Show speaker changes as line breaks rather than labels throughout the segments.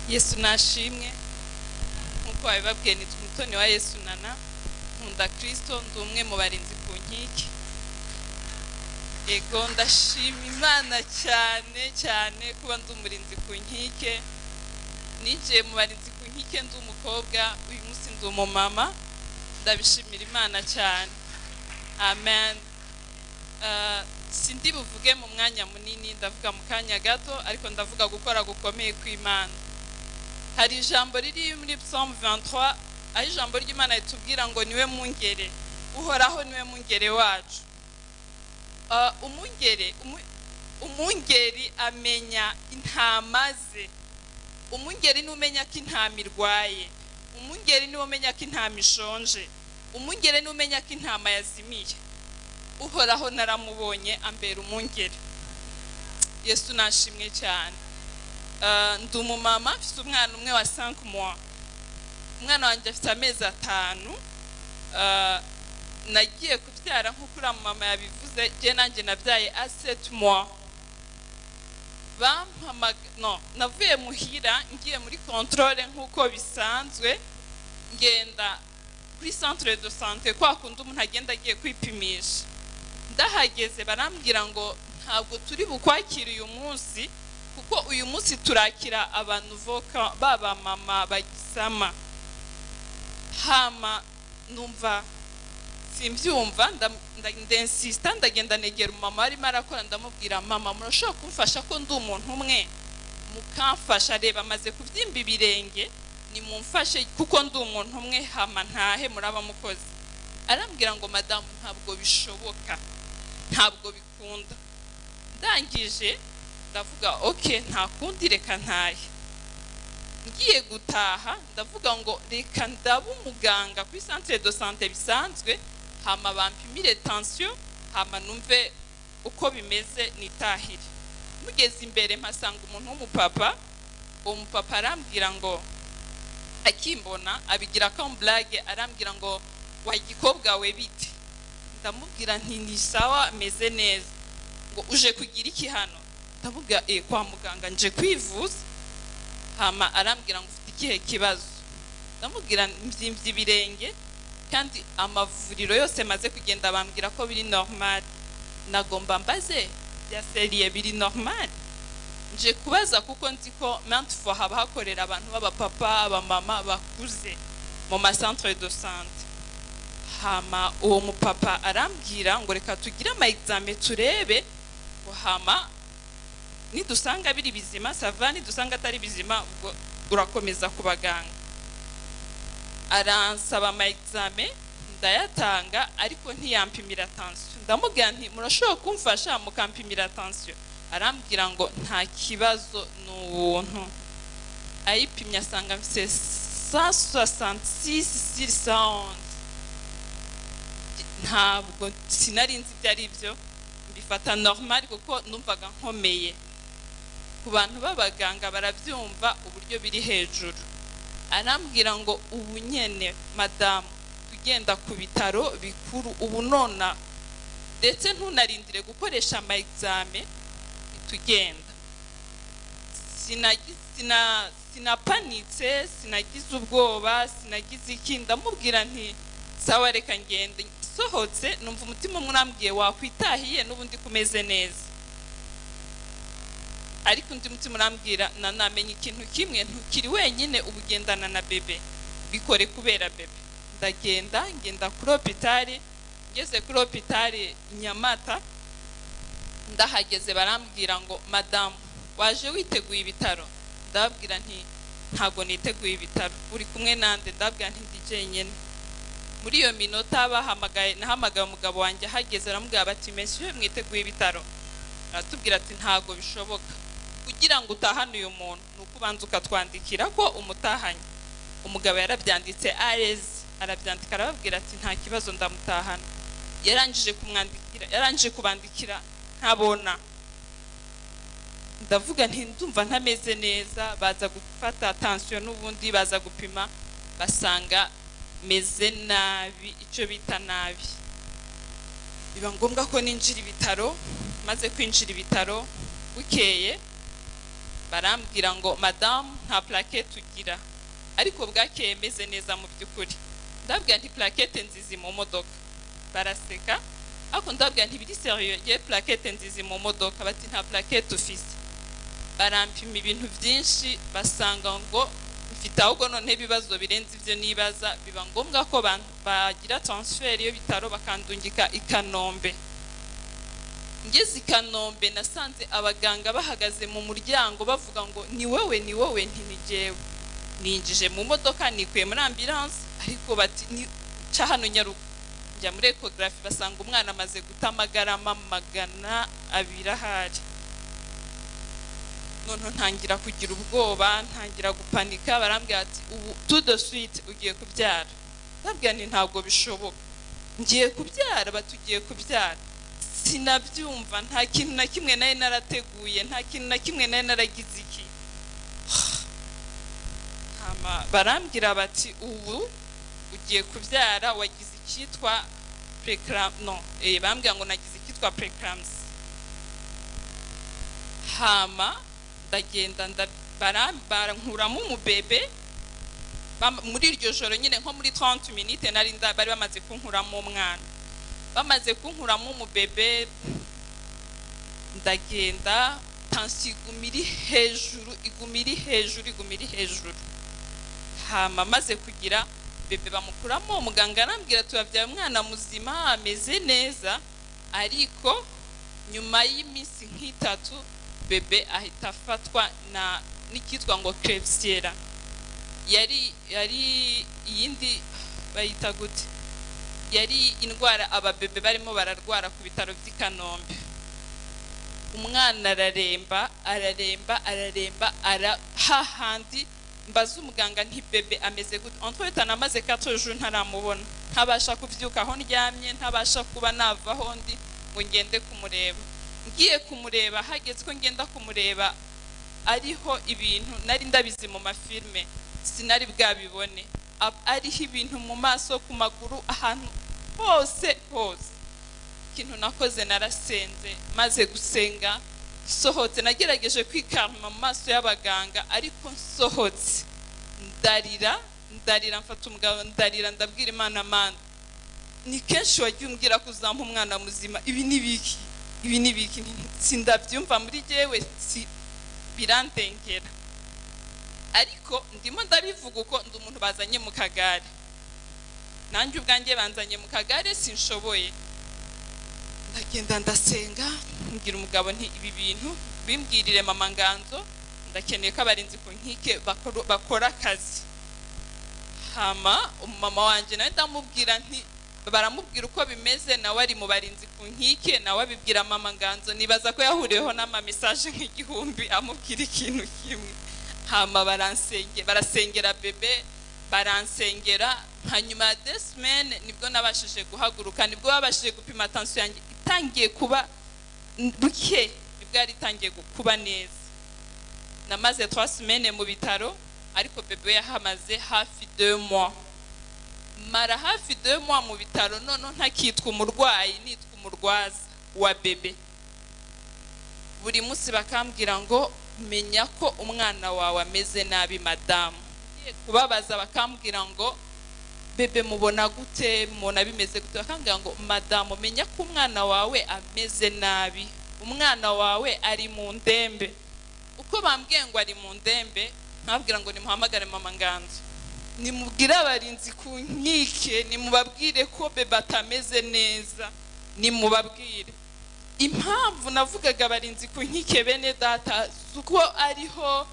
Yesu nashimwe. Nk'uko babibabwiye, nitwa Umutoni wa Yesu Nana, nkunda Kirisito, ndi umwe mu barinzi ku nkike. Yego, ndashima Imana cyane cyane kuba ndi umurinzi ku nkike. Ninjiye mu barinzi ku nkike ndi umukobwa, uyu munsi ndi umumama, ndabishimira Imana cyane. Amen. Sindi buvuge mu mwanya munini, ndavuga mu kanya gato, ariko ndavuga gukora gukomeye kw'Imana. Hari ijambo riri muri Psalm 23, aho ijambo ry'Imana ritubwira ngo niwe mungere, Uhoraho niwe mungere wacu. Umungeri amenya intama ze. Umungeri niwe umenya ko intama irwaye, umungeri niwe umenya ko intama ishonje, umungeri niwe umenya ko intama yazimiye. Uhoraho naramubonye, ambera umungeri. Yesu nashimwe cyane. Ndi umumama, mfite umwana umwe wa 5 mois, umwana wanjye afite amezi 5. Nagiye kubyara nk'uko uriya mama yabivuze, njye nanjye nabyaye à 7 mois. Bampamaga, no navuye muhira ngiye muri contrôle nk'uko bisanzwe, ngenda kuri centre de santé kwa kundi umuntu agenda agiye kwipimisha. Ndahageze barambwira ngo ntabwo turi bukwakire uyu munsi, kuko uyu munsi turakira abantu voka baba mama bagisama. Hama numva simbyumva, ndensista, ndagenda negera umumama arimo arakora, ndamubwira: "Mama, murashobora kumfasha ko ndi umuntu umwe, mukamfasha? Reba amaze kubyimba ibirenge, nimumfashe kuko ndi umuntu umwe, hama ntahe, muraba mukozi." Arambwira ngo: "Madamu, ntabwo bishoboka, ntabwo bikunda." Ndangije ndavuga: "OK, nta kundi, reka ntahe." Ngiye gutaha ndavuga ngo reka ndaba umuganga kuri centre de santé bisanzwe, hama bampimire tension, hama numve uko bimeze, nitahire. Mugeze imbere mpasanga umuntu w'umupapa. Uwo mupapa arambwira ngo, akimbona abigira comme blague, arambwira ngo: "Wa gikobwa we, bite?" Ndamubwira nti: "Ni sawa, meze neza." Ngo: "Uje kugira iki hano?" Ndamubwira: "Kwa muganga, nje kwivuza." Hama arambwira ngo: "Ufite ikihe kibazo?" Ndamubwira: "Mbyimvye ibirenge, kandi amavuriro yose maze kugenda bambwira ko biri normal. Nagomba mbaze bya sérieux, biri normal? Nje kubaza kuko nzi ko maintes fois haba hakorera abantu b'abapapa, abamama bakuze mu ma centre de santé." Hama uwo mupapa arambwira ngo: "Reka tugire ama examen turebe," ngo hama nidusanga biri bizima, ça va, nidusanga atari bizima, ubwo urakomeza ku baganga. Aransaba ama examen, ndayatanga, ariko ntiyampimira tension. Ndamubwira nti: "Murashobora kumfasha mukampimira tension?" Arambwira ngo: "Nta kibazo, ni ubuntu." Ayipimye asanga mfise 166 sur 111. Ntabwo sinari nzi ibyo ari byo, mbifata normal kuko numvaga nkomeye. Ku bantu b'abaganga barabyumva uburyo biri hejuru. Arambwira ngo: "Ubu nyene, madamu, tugenda ku bitaro bikuru ubu nona, ndetse ntunarindire gukoresha ama examen, tugenda." Sinapanitse, sinagize ubwoba, sinagize iki. Ndamubwira nti: "Sawa, reka ngende." Sohotse numva umutima umwe urambwiye wakwitahiye n'ubundi kumeze neza, ariko undi mutima urambwira: "Nanamenye ikintu kimwe, ntukiri wenyine, uba ugendana na bébé, bikore kubera bébé." Ndagenda, ngenda kuri hôpital. Ngeze kuri hôpital Nyamata, ndahageze barambwira ngo: "Madamu, waje witeguye ibitaro?" Ndababwira nti: "Ntabwo niteguye ibitaro." "Uri kumwe nande?" Ndababwira nti: "Ndi jyenyine." Muri iyo minota bahamagaye, nahamagaye umugabo wanjye, ahageze aramubwira bati: "Monsieur, mwiteguye ibitaro?" Aratubwira ati: "Ntabwo bishoboka, kugira ngo utahane uyu muntu ni uko ubanza ukatwandikira ko umutahanye." Umugabo yarabyanditse arezi, arabyandika, arababwira ati: "Nta kibazo, ndamutahana." Yarangije kumwandikira, yarangije kubandikira, ntabona. Ndavuga nti: "Ndumva ntameze neza." Baza gufata tension n'ubundi, baza gupima, basanga meze nabi, icyo bita nabi. Biba ngombwa ko ninjira ibitaro. Maze kwinjira ibitaro, bukeye Barambwira ngo: "Madamu, nta plaquette ugira." Ariko bwakeye meze neza mu by'ukuri. Ndabwira nti: "Plaquette nzizi mu modoka." Baraseka, ariko ndabwira nti: "Biri sérieux, ngewe plaquette nzizi mu modoka." Bati: "Nta plaquette ufise." Barampima ibintu byinshi, basanga ngo mfite ahubwo noneho ibibazo birenze ibyo nibaza. Biba ngombwa ko bagira transfert y'ibitaro, bakandungika i Kanombe. Ngeze i Kanombe, nasanze abaganga bahagaze mu muryango bavuga ngo: "Ni wowe, ni wowe?" Nti: "Ni jyewe." Ninjije mu modoka, nikuye muri ambulance, ariko bati: "Ni ca hano, nyaruka." Njya muri échographie, basanga umwana amaze guta amagarama 200 ahari. Noneho ntangira kugira ubwoba, ntangira gupanika. Barambwira ati: "Ubu tout de suite ugiye kubyara." Ndabwira nti: "Ntabwo bishoboka, ngiye kubyara?" Bati: "Ugiye kubyara." Sinabyumva, nta kintu na kimwe nari narateguye, nta kintu na kimwe nari naragize iki. Hama barambwira bati: "Ubu ugiye kubyara, wagize icyitwa préclam-" No, bambwira ngo nagize icyitwa préclampsie. Hama ndagenda, barankuramo umubebe muri iryo joro nyine, nko muri 30 minutes nari bari bamaze kunkuramo umwana. Bamaze kunkuramo umubebe, ndagenda, tension iguma iri hejuru, iguma iri hejuru, iguma iri hejuru. Hama maze kugira bébé, bamukuramo, muganga arambwira: "Tubabyaye umwana muzima, ameze neza." Ariko nyuma y'iminsi nk'itatu, bébé ahita afatwa na n'icyitwa ngo Klebsiella. Yari iyindi bayita gute? Yari indwara ababebe barimo bararwara ku bitaro by'i Kanombe. Umwana araremba, araremba, araremba, ara hahandi. Mbaza umuganga nti: "Bébé ameze gute?" Entre temps namaze 4 jours ntaramubona, ntabasha kubyuka aho ndyamye, ntabasha kuba nava aho ndi ngo ngende kumureba. Ngiye kumureba, hageze ko ngenda kumureba, ariho ibintu nari ndabizi mu mafilme sinari bwabibone, ariho ibintu mu maso, ku maguru, ahantu hose hose. Ikintu nakoze, narasenze. Maze gusenga, nsohotse, nagerageje kwikaruma mu maso y'abaganga, ariko nsohotse ndarira, ndarira, mfata umugabo ndarira. Ndabwira Imana: "Mana, ni kenshi wagiye umbwira ko uzampa umwana muzima, ibi ni biki? Ibi ni biki? Sindabyumva muri jyewe, si birandengera." Ariko ndimo ndabivuga uko ndi umuntu bazanye mu kagare, nanjye ubwanjye banzanye mu kagare, sinshoboye. Ndagenda, ndasenga, mbwira umugabo nti: "Ibi bintu bimbwirire mama Nganzo, ndakeneye ko abarinzi ku nkike bakora akazi." Hama umumama wanje nawe ndamubwira nti, baramubwira uko bimeze, nawe ari mu barinzi ku nkike, nawe abibwira mama Nganzo. Nibaza ko yahuriyeho n'ama message nk'igihumbi amubwira ikintu kimwe. Hama baransenge, barasengera bébé, baransengera. Hanyuma ya 2 semaines nibwo nabashije guhaguruka, nibwo babashije gupima tension yanjye itangiye kuba buke, nibwo yari itangiye kuba neza. Namaze 3 semaines mu bitaro, ariko bébé yahamaze hafi 2 mois. Mara hafi 2 mois mu bitaro, noneho ntakitwa umurwayi, nitwa umurwaza wa bébé. Buri munsi bakambwira ngo: "Menya ko umwana wawe ameze nabi, madamu." Ngiye kubabaza, bakambwira ngo: "Bébé mubona gute? Mubona bimeze gute?" Bakambwira ngo: "Madamu, menya ko umwana wawe ameze nabi, umwana wawe ari mu ndembe." Uko bambwiye ngo ari mu ndembe, nkabwira ngo: "Nimuhamagare mama Nganzo, nimubwire abarinzi ku nkike, nimubabwire ko bébé atameze neza, nimubabwire." Impamvu navugaga abarinzi ku nkike, bene data, si uko ariho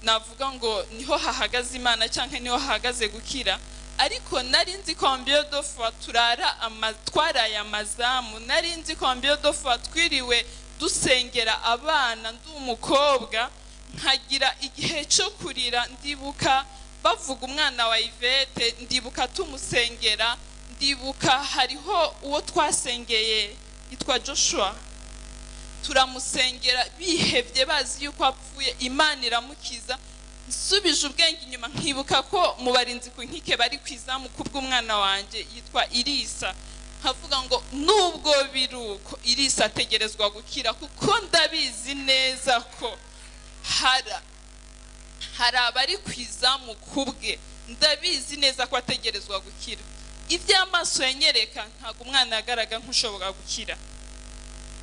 navuga ngo niho hahagaze Imana cyangwa niho hahagaze gukira, ariko nari nzi combien de fois turara ama, twaraye amazamu, nari nzi combien de fois twiriwe dusengera abana. Ndi umukobwa, nkagira igihe cyo kurira. Ndibuka bavuga umwana wa Yvette, ndibuka tumusengera, ndibuka hariho uwo twasengeye yitwa Joshua, turamusengera bihebye, bazi yuko apfuye, Imana iramukiza. Nsubije ubwenge inyuma, nkibuka ko mu barinzi ku nkike bari ku izamu kubw'umwana wanjye yitwa Irisa, nkavuga ngo nubwo biri uko, Irisa ategerezwa gukira, kuko ndabizi neza ko Hari abari ku izamu kubwe. Ndabizi neza ko ategerezwa gukira. Iby'amaso yanyereka, ntabwo umwana yagaragara nk'ushobora gukira.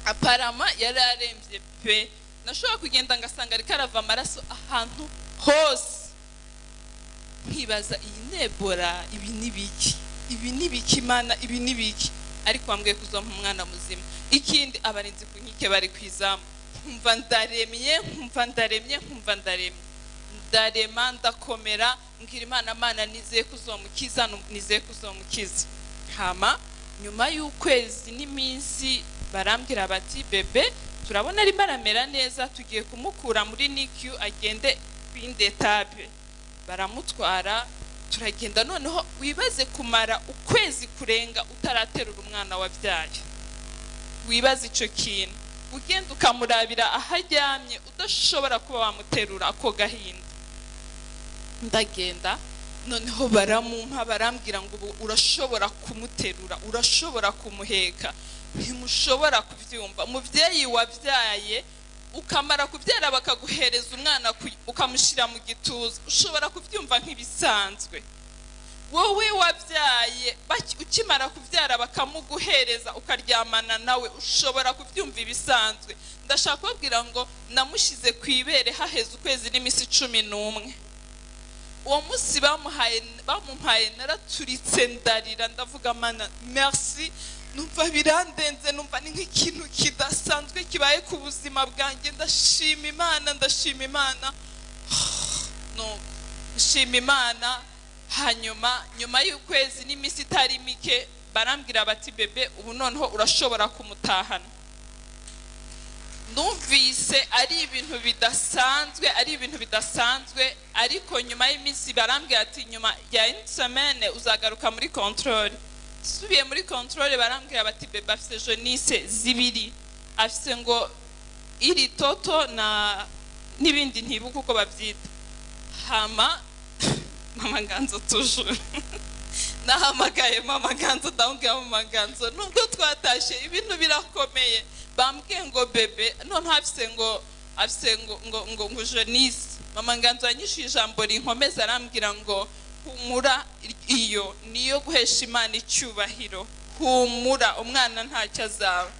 Apparemment yari arembye pe. Nashobora kugenda ngasanga ariko arava amaraso ahantu hose, nkibaza: iyi ni Ebola? Ibi ni biki? Ibi ni biki, Imana? Ibi ni biki? Ariko wambwiye kuzampa umwana muzima. Ikindi, abarinzi ku nkike bari ku izamu. Nkumva ndaremye, nkumva ndaremye, nkumva ndaremye. Ndarema, ndakomera, mbwira Imana: "Mana, nizeye ko uzomukiza, nizeye ko uzomukiza." Hama nyuma y'ukwezi n'iminsi barambwira bati: "Bébé turabona arimo aramera neza, tugiye kumukura muri NICU agende ku yindi étape." Baramutwara, turagenda. Noneho wibaze kumara ukwezi kurenga utaraterura umwana wabyaye. Wibaze icyo kintu, ugenda ukamurabira aho aryamye, udashobora kuba wamuterura, ako gahinda. Ndagenda, noneho baramumpa, barambwira ngo: "Ubu urashobora kumuterura, urashobora kumuheka." Ntimushobora kubyumva. Umubyeyi wabyaye, ukamara kubyara bakaguhereza umwana ukamushyira mu gituza, ushobora kubyumva nk'ibisanzwe. Wowe wabyaye, ukimara kubyara bakamuguhereza ukaryamana nawe, ushobora kubyumva ibisanzwe. Ndashaka kubabwira ngo namushyize ku ibere haheze ukwezi n'iminsi 11. Uwo munsi bamuhaye, bamumpaye, naraturitse ndarira, ndavuga: "Mana, merci." Numva birandenze, numva ni nk'ikintu kidasanzwe kibaye ku buzima bwanjye. Ndashima Imana, ndashima Imana. No nshima Imana. Hanyuma nyuma y'ukwezi n'iminsi itari mike barambwira bati: "Bébé ubu noneho urashobora kumutahana." Numvise ari ibintu bidasanzwe, ari ibintu bidasanzwe. Ariko nyuma y'iminsi barambwira ati: "Nyuma ya une semaine uzagaruka muri contrôle." Subiye muri contrôle, barambwira bati: "Bébé afise jaunisse zibiri, afise ngo iri toto na n'ibindi ntibuka uko babyita." Hama Mama Nganzo, toujours nahamagaye Mama Nganzo, ndamubwira: "Mama Nganzo, nubwo twatashye ibintu birakomeye, bambwiye ngo bébé noneho afise ngo jaunisse." Mama Nganzo yanyishuye ijambo rinkomeza, arambwira ngo: "Humura, iyo niyo guhesha Imana icyubahiro. Humura, umwana ntacyo azaba."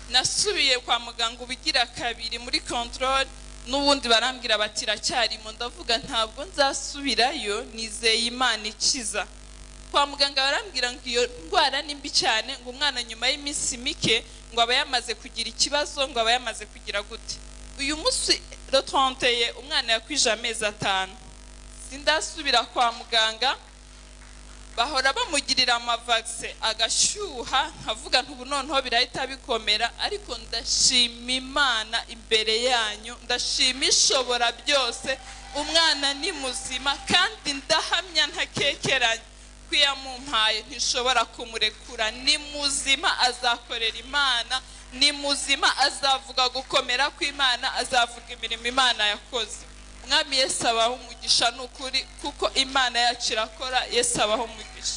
Nasubiye kwa muganga ubugira kabiri muri contrôle, n'ubundi barambwira bati: "Iracyarimo." Ndavuga: "Ntabwo nzasubirayo, nizeye Imana ikiza." Kwa muganga barambwira ngo iyo ndwara ni mbi cyane, ngo umwana nyuma y'iminsi mike ngo aba yamaze kugira ikibazo, ngo aba yamaze kugira gute. Uyu munsi le 31 umwana yakwije amezi 5. Sindasubira kwa muganga. Bahora bamugirira ama vaccins agashyuha, nkavuga ntubu noneho birahita bikomera. Ariko ndashima Imana imbere yanyu, ndashima Ishobora byose. Umwana ni muzima, kandi ndahamya ntakekeranye ko iyamumpaye ntishobora kumurekura. Ni muzima, azakorera Imana. Ni muzima, azavuga gukomera kw'Imana, azavuga imirimo Imana yakoze. Umwami Yesu abaho umugisha, ni ukuri, kuko Imana yacu irakora. Yesu abaho umugisha.